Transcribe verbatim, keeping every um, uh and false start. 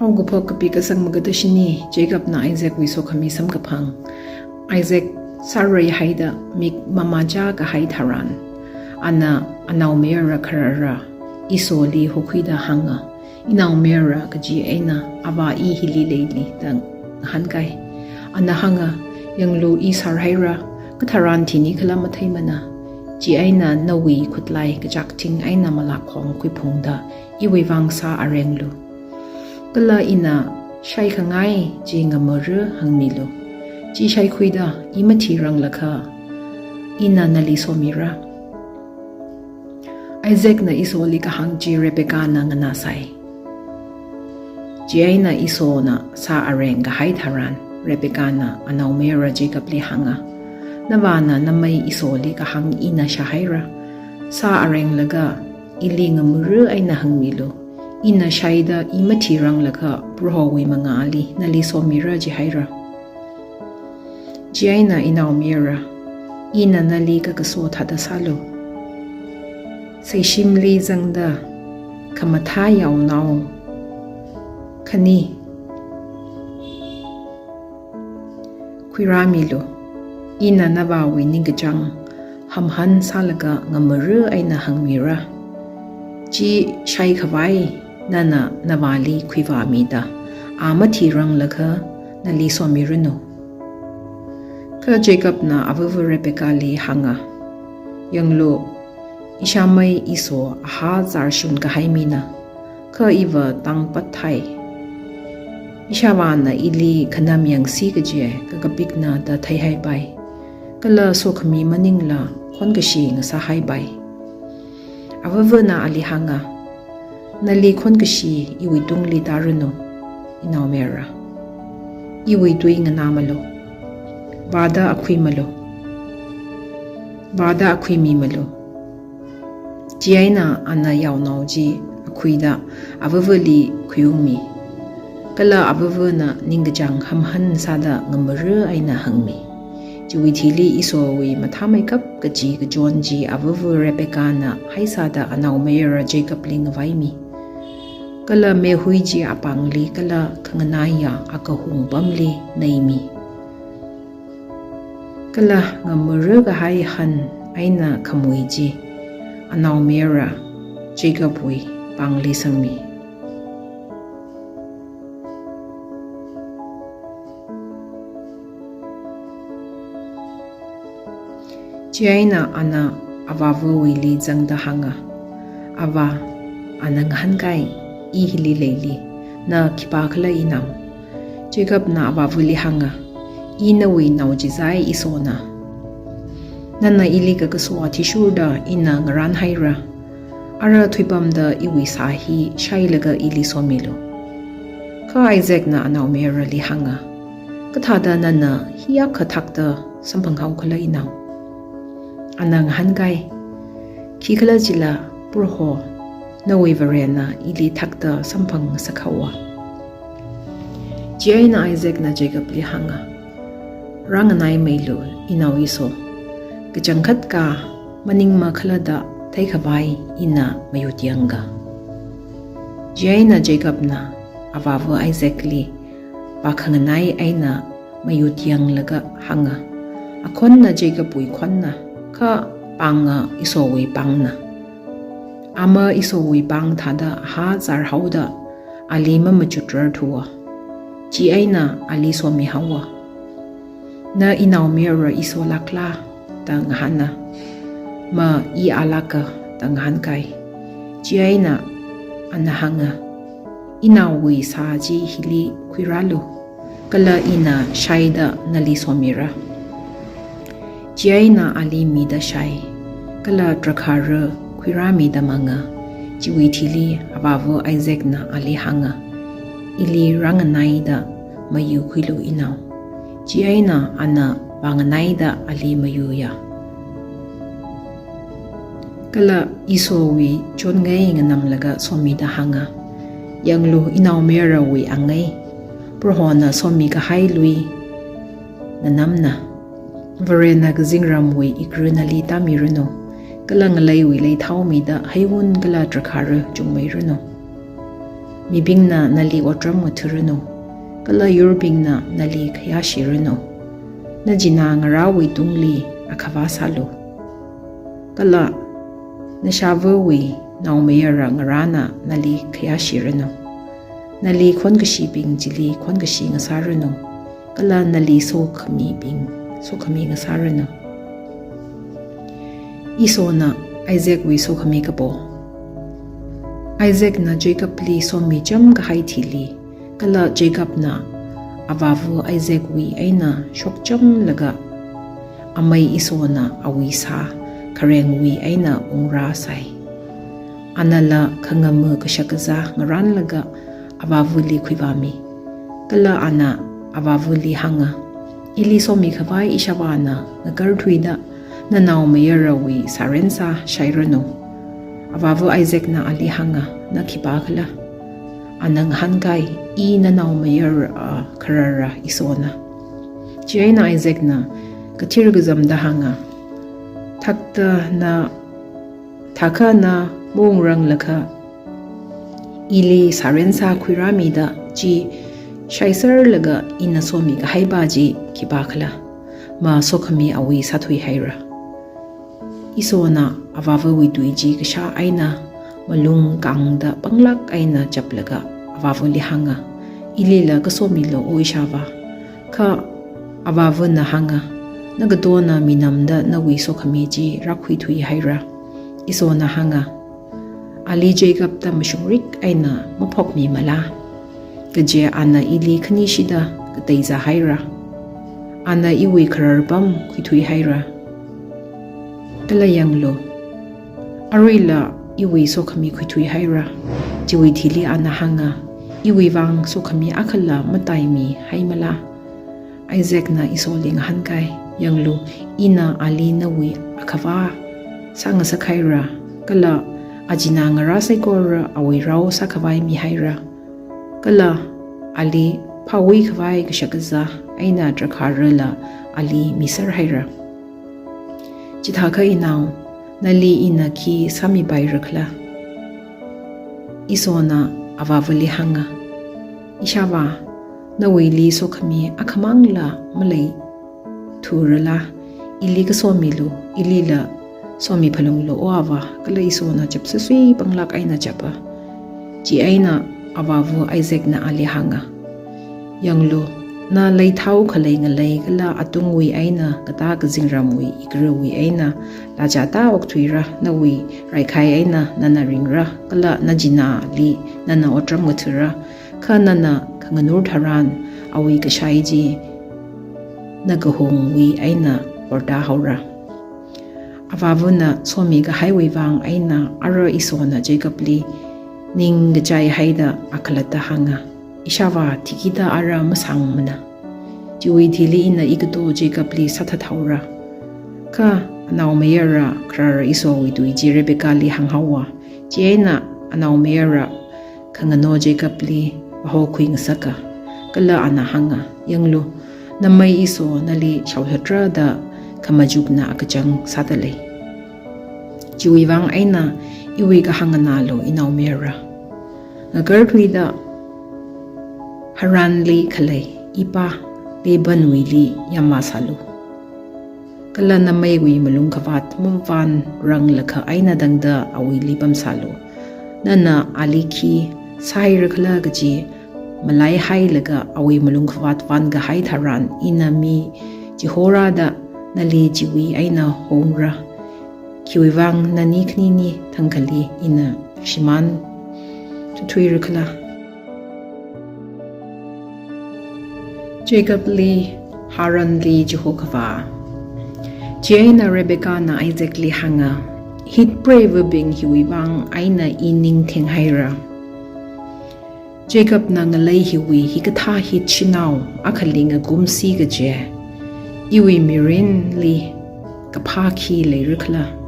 Aung kaphok kapi kasang maga da shini, Jacobna Isaacwui sokhami samkaphang. Isaac sārui haida mik mamachā kahai tharan, ana anaomayara kharara Esauwuili hokhuida hānga, "Inaomayara kaji eina avā i hili leili," da ngahānkai. Ana hānga, "Yanglu, i sārhaira, katharan thini khala matheimana. Chieina nawui khutlai kachakthing eina malakkhong khuiphungda iwui vang sā arenglu. Kala ina shaikhangai chi ngamara hāngmilu. Chi shaikhuida i mathiranglakha, ina nali somira." Isaacna Esauwuili kahāng chi Rebekahna nganāsai. Chieina Esauwuna sā areng kahai tharan, Rebekahna anaomayara Jacobli hānga, "Navāna namei Esauwuili kahāng ina shāhaira. Sā arenglaga ili ngamara eina hāngmilu. Ina shaida i mathiranglakha Prohowui mangāli nali somira jihaira. Chieina inaomayara, ina nali kakaso thāda sālu. Seishimli zangda khamathā yaonao khani khuirāmilu. Ina navāwui ningkachāng hamhan sālaga ngamara eina hāngmira. Chi shaikhavai nana navāli khuivāmida, a mathiranglakha nali somiranu." Kha Jacobna avava Rebekahli hānga, "Yanglu, ishāmei Esau ahā zārshun kahai mina, kha iva tangpat thai. Ishāvāna ili khanam yangsi kaji kakapikna da theihaipai. Kala sokhami maningla khonkashi ngasāhaipai." Avavana ali hānga, "Nali khonkashi iwui tungli tāranu, inaomayara. Iwui tui nganāmalu. Vāda akhuimalu. Vāda akhuimimalu." Chieina ana yaonao chi akhuida avavali khuiungmi. Kala avavana ningkachāng hamhan sāda ngamara eina hāngmi. Chiwui thili Esauwui mathāmeikap kachi kachon chi avava Rebekahna haisāda anaomayara Jacobli ngavaimi. Kala meihui chi apāngli kala khanganaiya akahung pamli neimi. Kala ngamara kahai han eina khamui chi anaomayara Jacobwui pāngli sangmi. Chieina ana avāvawuili zangda hānga, "Avā," ana ngahānkai, "i hili leili, na khipākhala inao?" Jacobna avāvali hānga, "I nawui nao chizai Esauwuna. Nana ili kakaso athishurda ina ngarānhaira. Ara thuipamda iwui sā hi shailaga ili somilu." Kha Isaacna anaomayarali hānga, "Kathāda nana hiyākha thakta samphanghaokhala inao?" Ana ngahānkai, "Khikhalajila Proho nawui Varena ili thakta samphangngasakhaowa." Chieina Isaacna Jacobli hānga, "Rānganaimeilu, inao Esau. Kachangkhatkha maningmakhala da theikhavai ina mayutyangga." Chieina Jacobna avāva Isaacli pākhanganai eina mayutyanglaga hānga, "Akhonna Jacobwui khonna, kha pānga Esauwui pāngna. Ama Esauwui pāng thāda ahā zārhaoda ali mamachutrar thuwa. Chieina ali somihaowa. Na inaomayara Esau lākla?" da ngahāna. "Ma, i a lāka," da ngahānkai. Chieina ana hānga, "Inaowui sā chi hili khuirālu, kala ina shaida nali somira." Chieina ali mida shai, kala drakhāra khuirāmida manga. Chiwui thili avāva Isaacna ali hānga, "Ili rānganaida mayukhuilu inao." Chieina ana vānganaida ali mayuya. Kala Esauwui chonngai nganamlaga somida hānga, "Yanglu, inaomayarawui angei, Prohona somikahai lui nganamna. Varena kazingramwui ikra nali tāmiranu, kala ngaleiwui leithao mida heiwun kala drakhāra chungmeiranu. mibingna nali otram ngathāranu, kala yurbingna nali khayāshiranu. Nachinā ngarāwui tungli akhavā sālu, kala nashavawui naomayara ngarāna nali khayāshiranu. Nali khonkashibing chili khonkashi ngasāranu, kala nali sokhamibing sokhami ngasāranu. Esau na Isaacwui sokhami kapo. Isaacna Jacobli somi cham kahai thili, kala Jacobna avāva Isaacwui eina shokchamlaga, amei Esauna awui sā kharengwui eina ungrāsai. Anala khangama kashakazā ngarānlaga avāvali khuivāmi. Kala ana avāvali hānga, "Ili somi khavai ishāvāna ngakarthuida nanaomayarawui sāren sāshairanu." Avāva Isaacna ali hānga, "Na khipākhala?" Ana ngahānkai, "I nanaomayara kharara Esauna." Chieina Isaacna kathir kazamda hānga, "Thakta na, thakha na maungranglakha, ili sāren sākhuirāmida chi shaiserlaga ina somi kahaipa chi khipākhala? Ma sokhami awui sāthuihaira." Esauna avāvawui tui chi kashā eina malung kangda panglāk eina chaplaga avāvali hānga, "Ilila kasomilu, o ishāvā." Kha avāvana hānga, "Nagatona minamda nawui sokhami chi rākhuithuihaira." Esauna hānga, "Ali Jacobda mashungrik eina maphokmimala? Kaje ana ili khanishida kateizāhaira. Ana iwui kharar pam khuithuihaira. Kala yanglu, aruila iwui sokhami khuithuihaira." Chiwui thili ana hānga, "Iwui vang sokhami akhala mataimihaimala?" Isaacna Esauli ngahānkai, "Yanglu, ina ali nawui akhavā sāngasakhaira, kala achinā ngarā saikora awui rao sākhavai mihaira. Kala ali phāwui khavai kashakazā eina drakhārala ali miserhaira. Chithākha inao, nali ina khi sāmipairakhala?" Esauna avāvali hānga, "Ishāvā, nawuili sokhami akhamangla maleithurala? Ili kasomilu, ilila somiphalunglu, o avā." Kala Esauna chapsasui panglāk eina chapa. Chieina avāva Isaacna ali hānga, "Yanglu, na leithao khalei ngalei kala atungwui eina katā kazingramwui igarawui eina lachata okthuira. Nawui raikhai eina nana ringra, kala nachināli nana otram ngathara. Kha nana khanganur tharan awui kashai chi nakahungwui eina hortāhaora." Avāvana somi kahaiwui vang eina ara Esauna Jacobli ningkachaihaida akhalatta hānga, "Ishāvā, tikida ara masāngmana. Chiwui thili ina igato Jacobli sāthathaora." Kha anaomayara kharar Esauwui tui chi Rebekali hānghaowa. Chieina anaomayara khangano Jacobli vāhokhui ngasaka. Kala ana hānga, "Yanglu, namei Esau nali shaoshatra da khamachukna akachang sādalei. Chiwui vang eina iwui kahāng nganālu, inaomayara. Ngakarthuida Haranli khalei ipā Labanwuili yāmā sālu. Kala nameiwui malungkhavāt mavanranglakha eina tangda awuili pamsālu. Nana ali khi sāhairakhala kaji malaihailaga awui malungkhavāt vankahai tharan ina mi chihorāda nali chiwui eina hongra. Khiwui vang nani khanini thangkhali ina shimān thuithuirakhala?" Jacobli Haranli chihokhavā. Chieina Rebekana Isaacli hānga, "Hitpreivabing hiwui vang eina i ning thenghaira. Jacobna ngalei hiwui hikathā hit shanao akhali ngakumsi kaje, iwui mirinli kaphā khi leirakhala?